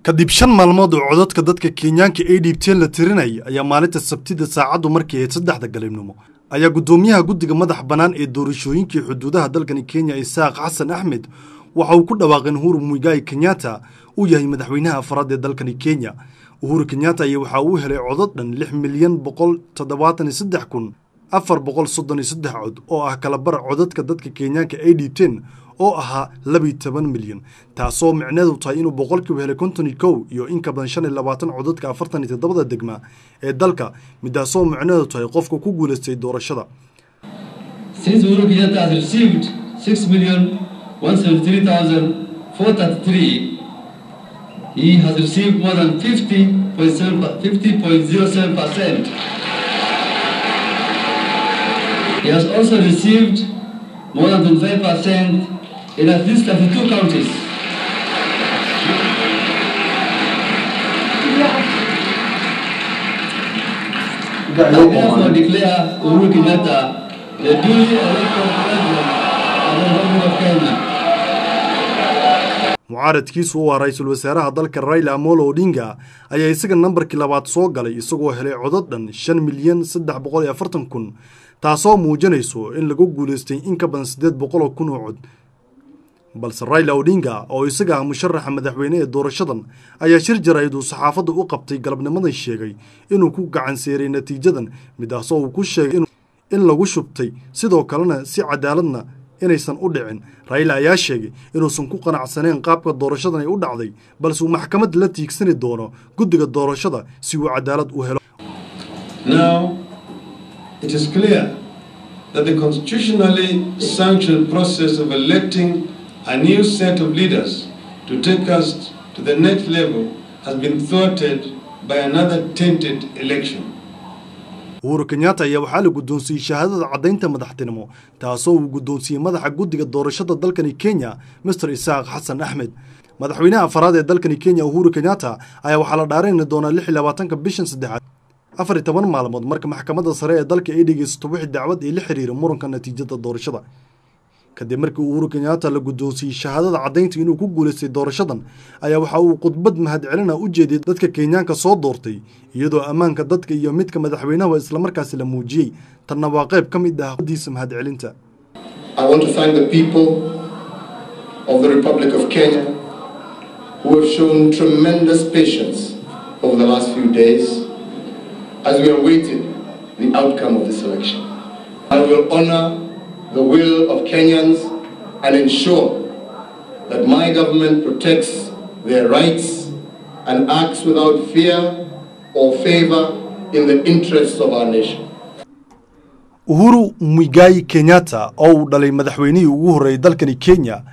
Kadib 5 maalmood oo codadka dadka Kenyaanka ay dhiibteen la tirinayay ayaa maalinta Sabtida saacaddu markii ahayd 3da galabnimo ayaa guddoomiyaha guddiga madax bannaan ee doorashooyinkii xuduudaha dalkani Kenya, Isaaq Xasan Axmed, waxa uu ku dhawaaqay in Uhuru Muigai Kenyatta uu yahay madaxweynaha afraad ee dalkani Kenya. Uhuru Kenyatta ayaa waxa uu helay codad dhan 6,173,433 cod, oo ah kalabar codadka dadka Kenyaanka ay dhiibteen oo ahaa 12 milyan, taasoo micneedu tahay inuu boqolkiiba helay 51 iyo in ka badan 25 codadka 47da degma ee dalka, midaasoo micneedu tahay qofka ku guulaystay doorashada. Since Uhuru Kenyatta has received 6,173,433, he has received more than 50.07%. He has also received more than 25% in at least 32 counties. I therefore declare Uhuru Kenyatta the duly elected President of the Republic of Kenya. Mucaaradkiisu u ah ra-iisul wasaaraha dalka Raila Amolo Odinga ayaa isaga nambarkii labaad soo galay, isagoo helay codad dhan 5,340,000, taasoo muujinayso in lagu guulaystay in ka badan 800,000 oo cod. Balse Raila Odinga, oo isaga ah musharaxa madaxweyne ee doorashadan, ayaa shir jaraa'id uu saxaafadda u qabtay galabnimadan sheegay inuu ku gacan seeray natiijadan, midaasoo uu ku sheegay in lagu shubtay, sidoo kalena si cadaaladna inaysan u dhicin. Raila ayaa sheegay inuusan ku qanacsaneyn qaabka doorashadan ay u dhacday, balse uu maxkamad la tiigsani doono guddiga doorashada si uu cadaalad u helo. Now, it is clear that the constitutionally sanctioned process of electing a new set of leaders to take us to the next level has been thwarted by another tainted election. Uhuru Kenyatta ayaa waxaa la guddoonsiiyey shahaadada caddaynta madaxtinimo, taasoo uu guddoonsiiyey madaxa guddiga doorashada dalkani Kenya, Mister Isaaq Xasan Axmed. Madaxweynaha afaraad ee dalkani Kenya, Uhuru Kenyatta, ayaa waxaa la dhaarini doonaa 26ka bishan saddexaad, 14 maalmood marka maxkamadda sare ee dalka ay dhegeysato wixii dacwad ee la xiriira muranka natiijada doorashada. Kadib markii Uhuru Kenyatta la guddoonsiiyey shahaadada caddaynta inuu ku guulaystay doorashadan ayaa waxa uu khudbad mahadcelina u jeediyey dadka Kenyaanka soo doortay, iyadoo ammaanka dadka iyo midka madaxweynaha islamarkaasi la muujiyey. Tanna waa qayb ka mid ah diisa mahadcelinta. I want to thank the people of the Republic of Kenya who have shown tremendous patience over the last few days as we awaited the outcome of this election. I will honor the will of Kenyans and ensure that my government protects their rights and acts without fear or favor in the interests of our nation. Uhuru Muigai Kenyatta, oo uu dhalay madaxweynihii ugu horreeyay dalkani Kenya,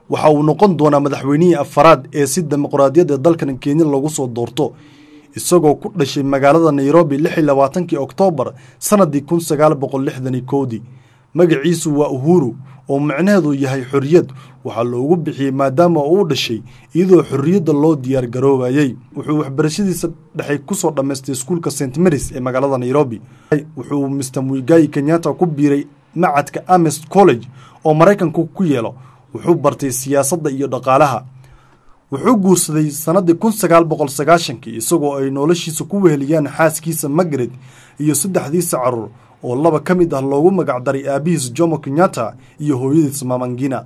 waxa uu noqon doonaa madaxweynihii afaraad ee si dimuqraadiyadda dalkan Kenya lagu soo doorto, isagoo ku dhashay magaalada Nairobi 26kii Oktoobar sanadii 1961dii. Magaciisu waa Uhuru, oo micnaheedu yahay xorriyad. Waxaa loogu bixiyey maadaama uu dhashay iyadoo xorriyadda loo diyaar garoobayey. Wuxuu waxbarashadiisa dhexay kusoo dhammaystay iskuulka St Marys ee magaalada Nairobi. Wuxuu Mr Muigai Kenyatta ku biiray macadka Amherst College oo Maraykanku ku yeelo. Wuxuu bartay siyaasadda iyo dhaqaalaha. Wuxuu guursaday sannaddii 1990kii, isagoo ay noloshiisa ku weheliyaan xaaskiisa Margaret iyo saddexdiisa carruur, oo laba ka mid ah loogu magacdaray aabihiis Jomo Kenyatta iyo hooyadiis Mama Ngina.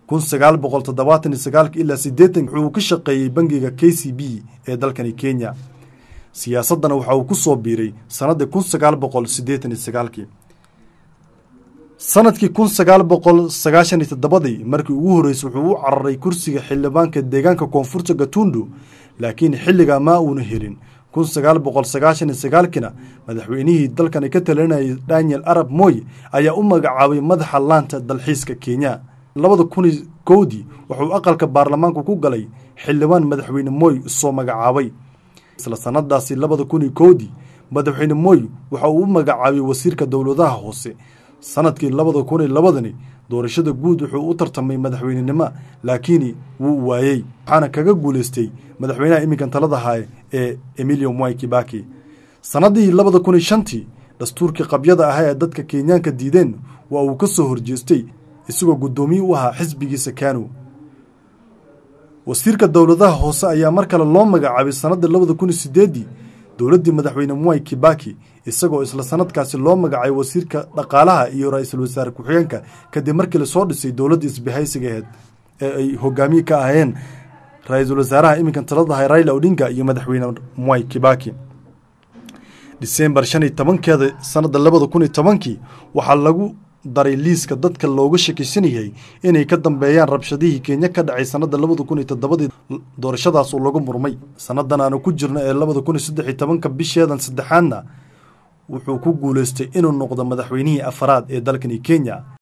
1979ka ilaa 80 wuxuu ka shaqeeyey bangiga KCB ee dalkani Kenya. Siyaasaddana waxa uu ku soo biiray sannaddii 1989kii. Sanadkii 1997dii markii ugu horreysay wuxuu u cararay kursiga xildhibaanka deegaanka Koonfurta Gatundu, laakiin xilligaa ma uuna helin. 1999kiina madaxweynihii dalkani ka talinayay, Daniel Arap Moi, ayaa u magacaabay madaxa laanta dalxiiska Kenya. 2001dii wuxuu aqalka baarlamaanka ku galay xildhibaan madaxweyne Moi soo magacaabay. Isla sanadaasi 2001dii madaxweyne Moi waxa uu u magacaabay wasiirka dowladaha hoose. Sanadkii 2002dani doorashada guud wuxuu u tartamay madaxweynenimo, laakiin wuu waayey, waxaana kaga guulaystay madaxweynaha iminkan talada haye ee Emilio Mwai Kibaki. Sannaddii 2005 dastuurkii qabyada ahaa ee dadka Kenyaanka diideen waa uu ka soo horjeestay, isagoo guddoomiye u ahaa xisbigiisa KANU. Wasiirka dowladaha hoose ayaa mar kale loo magacaabay sannaddii 2008 dowladdii madaxweyne Mwai Kibaki, isagoo isla sanadkaasi loo magacay wasiirka dhaqaalaha iyo ra-iisul wasaare ku-xigeenka, kadib markii lasoo dhisay dowladda isbahaysiga aheyd ee ay hogaamiye ka aheen ra-iisul wasaaraha iminkan taladahay Raila Odinga iyo madaxweyne Mwai Kibaki. Disembar 15-keeda sanadda 2010-kii waxaa lagu daray liiska dadka looga shakisan yahay inay ka dambeeyaan rabshadihii Kenya ka dhacay sanadda 2007-dii, doorashadaas oo lagu murmay. Sannadan aanu ku jirno ee 2013-ka bisheedan saddexaadna wuxuu ku guuleystay inuu noqdo madaxweynihii afaraad ee dalkani Kenya.